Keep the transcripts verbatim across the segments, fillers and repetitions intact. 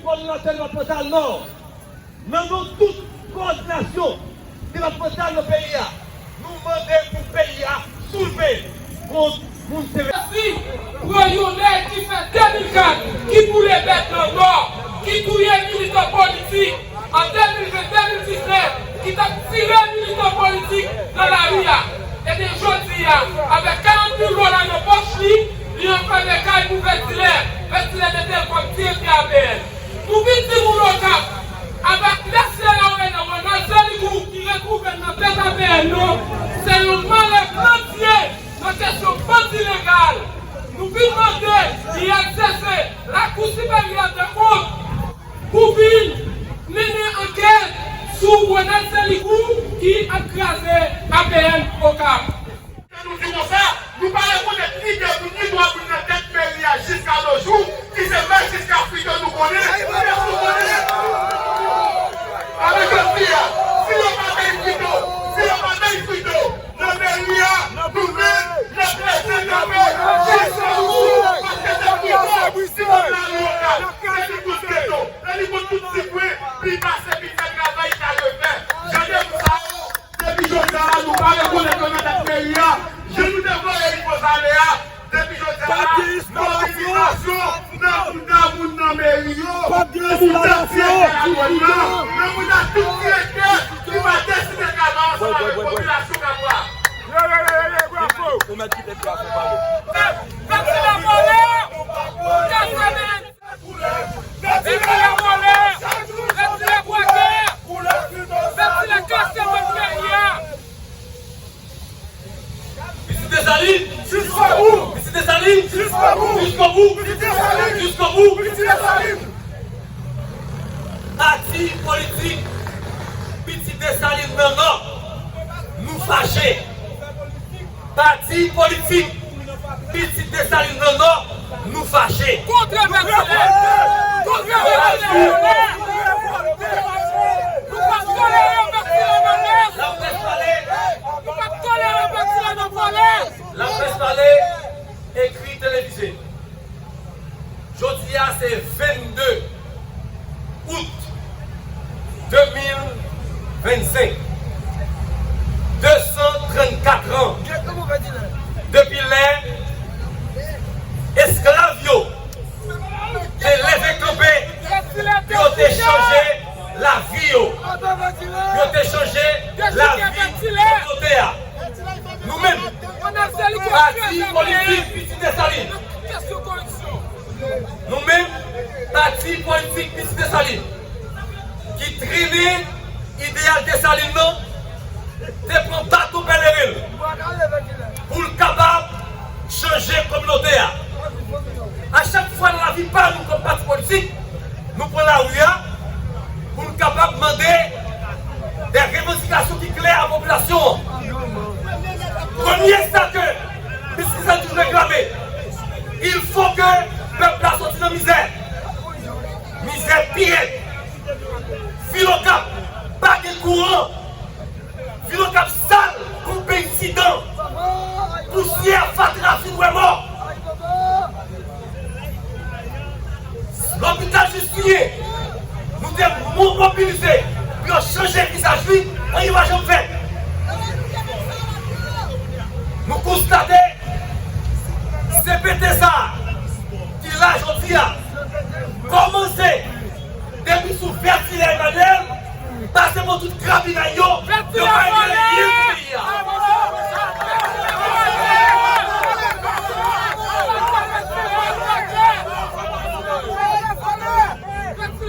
Kòdinatè depatmantal Nò, nan non tout kòdinasyon depatmantal nan peyi a, nou mande pou peyi a soulve kont moun sevè. Mèsi pou yon nèg ki fè de mil kat, ki boule bèt nan Nò, ki touye militan politik an de mil ven, de mil diznèf, ki t ap tire militan politik nan lari a. Ebyen, jodi a, avèk karant mil dola nan pòch li, li anfème kay pou Vètilè. Vètilè mete l kòm direktè A P N. Nou vin di moun Okap, avèk mesye yo rele Ronald Seligou ki retwouve l nan tèt A P N nan, se yon malè pandye nan kesyon bandi legal. Nou vin mande li egzèse Lakou Siperyè de Kont pou vin mennen ankèt sou Ronald Seligou ki ap kraze A P N Okap. Lè nou di konsa, nou pa rekonèt ni de moun ni twa moun nan tèt meri a jiska nos jours, ki se majiska Frito nou konnen, pyès nou konnen. Avèk jodi a, si yo pa bay Frito, si yo pa bay Frito nan meri a, nou menm, n ap rete kanpe jiska nos jours, paske se Frito ki nan lari Okap, se li konn geto, se li konn tout ti kwen, pi pase pi fè travay ki al refè. Jan de moun sa yo, depi jodi a, nou pa rekonèt yo nan tèt meri a. Jan nou te voye Ivo Zale a, depi jodi a, mobilizasyon nan bounda moun nan meri yo, nan bounda direktè lakòl nan, nan bounda tout direktè ki pa deside travay ansanm avèk popilasyon Kapwa. Ou mèt kite plas ou pale. Vètilè vòlè! Vètilè vòlè! Vètilè bwakè! Vètilè kase mwen peyi a! Pitit Desalin! Jiskobou! Pitit Desalin! Jiskobou! Jiskobou! Pitit Desalin! Jiskobou! Pitit Desalin! Pati politik Pitit Desalin nan Nò, nou fache! Pati politik Pitit Desalin nan Nò, nou fache. Kontre Vètilè! Kontre Vètilè! Nou p ap tolere Vètilè nan Nò! Laprès pale! Nou p ap tolere Vètilè nan vòlè! Laprès pale, ekri, televize. Jodi a se vennde out de mil vennsenk. De san trannkat an depi lè esklav yo te leve kanpe pou yo te chanje lavi yo, pou yo te chanje lavi kominote a. Nou menm, pati politik Pitit Desalin, nou menm, pati politik Pitit Desalin, ki trennen ideyal Desalin nan, te pran baton pèleren l pou l kapab chanje kominote a. A chak fwa nan lavi pa nou kòm pati politik, nou pran lari a pou n kapab mande de revandikasyon ki klè a popilasyon an. Premye sa ke Minis Christian toujou reklame, il faut que pèp la soti nan mizè. Mizè pi rèd. Vil Okap pa gen kouran. Vil Okap sal kon peny sidan. Pousyè, fatra, fin wè mò. Lopital Jistinyen, nou te mo-, mobilize pou yo chanje vizaj li, anyen pa janm fèt. Nou konstate C P T sa a, ki la jodi a, kòmanse depi sou Vètilè Emmanuel, pase pou tout grabinay yo, yo pa regle anyen pou peyi a.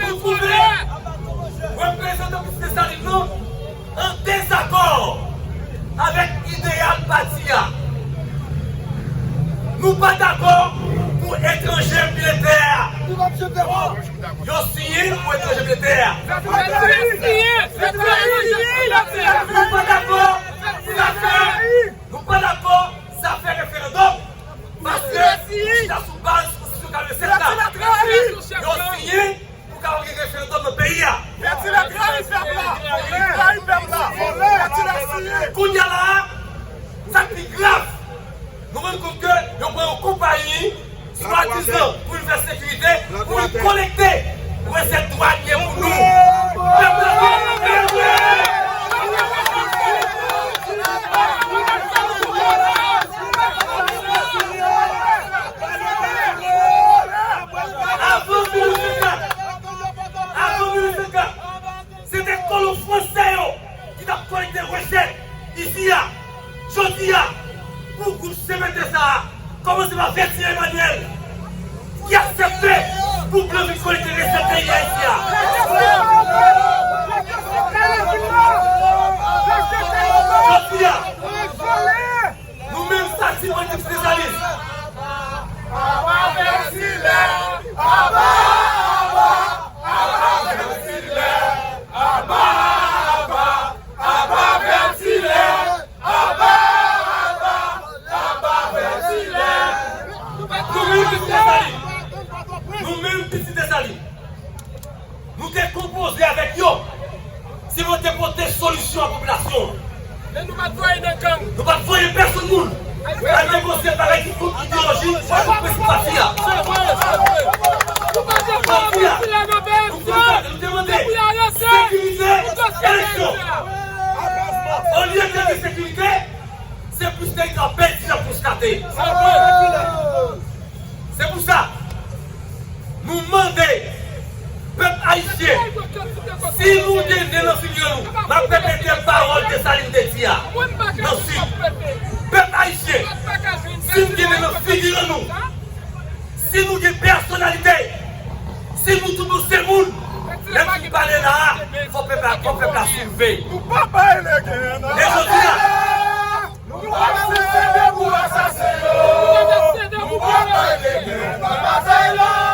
Nou twouve reprezantan Pitit Desalin nan an dezakò avèk ideyal pati a. Nou pa dakò pou etranje militè a. Yo siyen pou etranje militè a. Nou pa dakò zafè, nou pa dakò zafè referandòm. Paske nou chita sou baz konstitisyon katrevennsèt la. Yo siyen pou kapab gen referandòm nan peyi a. Vètilè trayi pèp la. Li trayi pèp la. Vètilè siyen. Kounye a la a, sa k pi grav, nou rann kont ke yo pran yon konpayi swadizan pou l fè sekirite, pou l kolekte, pou l fè Kolekte rechèt isi a, jodi a, pou gwoup C P T sa a, kòmanse pa Vèti Emmanuel, ki aksepte pou blan vin kolekte rechèt peyi a isi a. Jodi a, nou menm sa, ti bann Desalin. Aba Vètilè, aba, aba, aba Vètilè, aba, aba, aba Vètilè, aba, aba, aba Vètilè. Nou menm pitit Desalin. Nou menm pitit Desalin. Nou te konpoze avèk yo. Se pou te pote solisyon a popilasyon an. Men nou pa t voye nan gang. Nou pa t voye pèsonn moun al negosye bagay ki kont ideoloji ak prensip pati a. Se vre, se vre. Nou pa t voye pati a. Nou te mande sekirite, eleksyon. Olye de gen sekirite, se plis teritwa pèdi n ap konstate. Se pou sa, nou mande pèp ayisyen, si nou gen nen nan figi nou, m ap repete pawòl Desalin te di a nan Sid. Pèp ayisyen, si nou gen nen nan figi nou, si nou gen pèsonalite, si nou tout nou se moun, lè nou pale la a, fò pèp la, fò pèp la soulve. Nou pa bay legen nan. E jodi a, nou pa sede pou asasen yo. Nou pa bay legen nan batay la.